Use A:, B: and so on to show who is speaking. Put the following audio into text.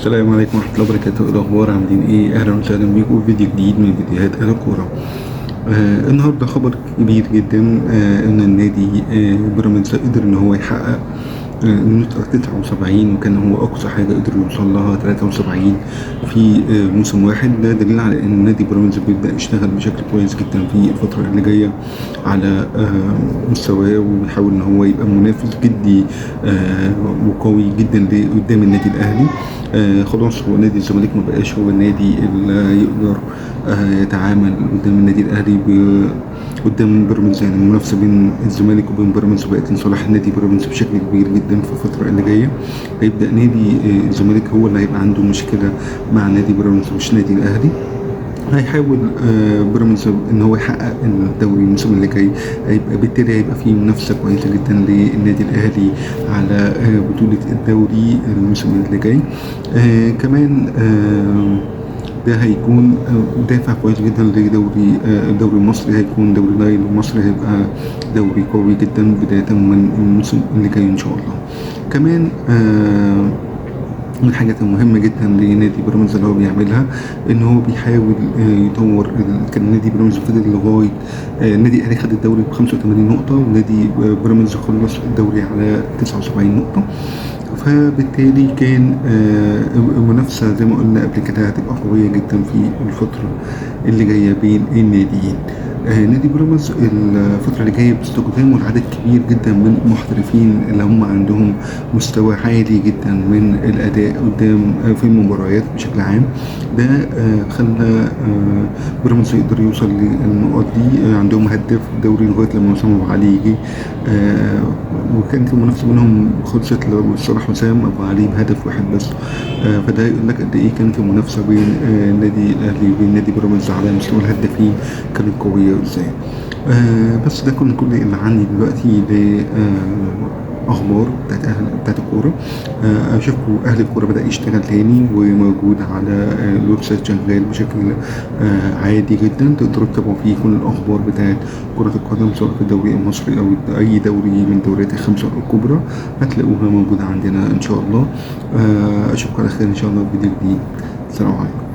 A: السلام عليكم ورحمة الله وبركاته. إيه الأخبار؟ عاملين إيه؟ أهلا وسهلا بيكم في فيديو جديد من فيديوهات أهل الكورة. النهاردة خبر كبير جدا، إن النادي بيراميدز قدر إن هو يحقق النقطة 79، وكان هو أقصى حاجة قدر يوصل لها 73 في موسم واحد. ده دليل على إن نادي بيراميدز بيبدأ يشتغل بشكل كويس جدا في الفترة اللي جاية على مستواه، وبيحاول إن هو يبقى منافس جدي وقوي جدا قدام النادي الأهلي. خلاص هو نادي الزمالك ما بقاش هو النادي اللي يقدر يتعامل قدام النادي الأهلي قدام بيراميدز. يعني المنافسة بين الزمالك وبين بيراميدز بقت لصالح نادي بيراميدز بشكل كبير جدا. في الفترة اللي جاية هيبدأ نادي الزمالك هو اللي هيبقى عنده مشكلة مع نادي بيراميدز مش نادي الأهلي. هيحاول بيراميدز ان هو يحقق الدوري الموسم اللي جاي، هيبقى بالتالي هيبقى فيه منافسه كويسة جدا للنادي الاهلي على بطوله الدوري الموسم اللي جاي. كمان ده هيكون دافع كويس جدا لدوري الدوري المصري. هيكون دوري نايل المصري هيبقى دوري قوي جدا بداية من الموسم اللي جاي ان شاء الله. كمان من الحاجات المهمة جدا لنادي بيراميدز اللي هو بيعملها ان هو بيحاول يطور. كان نادي بيراميدز فضل لغاية النادي الاهلي خد الدوري ب 85 نقطة، ونادي بيراميدز خلص الدوري على 79 نقطة. فبالتالي كان المنافسة زي ما قلنا قبل كده هتبقى قوية جدا في الفترة اللي جاية بين الناديين. نادي بيراميدز الفترة اللي جاية باستخدامه لعدد كبير جدا من المحترفين اللي هم عندهم مستوى عالي جدا من الأداء قدام في المباريات بشكل عام، ده خلى بيراميدز يقدر يوصل للنقط دي. عندهم هداف الدوري لغاية لما وسام أبو علي يجي، وكانت المنافسة بينهم خلصت لصلاح وسام أبو علي بهدف واحد بس. فده يقول لك قد إيه كانت المنافسة بين النادي الأهلي وبين نادي بيراميدز على مستوى الهدافين كانت قوية ازاي. بس ده كان كل اللي عندي دلوقتي ل اخبار بتاعت الكورة. اشوفكم اهل الكورة بدا يشتغل تاني وموجود على ال website شغال بشكل عادي جدا، تقدروا تتابعوا فيه كل الاخبار بتاعت كره القدم سواء في الدوري المصري او اي دوري من دوريات الخمسة الكبرى، هتلاقوها موجودة عندنا ان شاء الله. اشوفكم على خير ان شاء الله في فيديو جديد. السلام عليكم.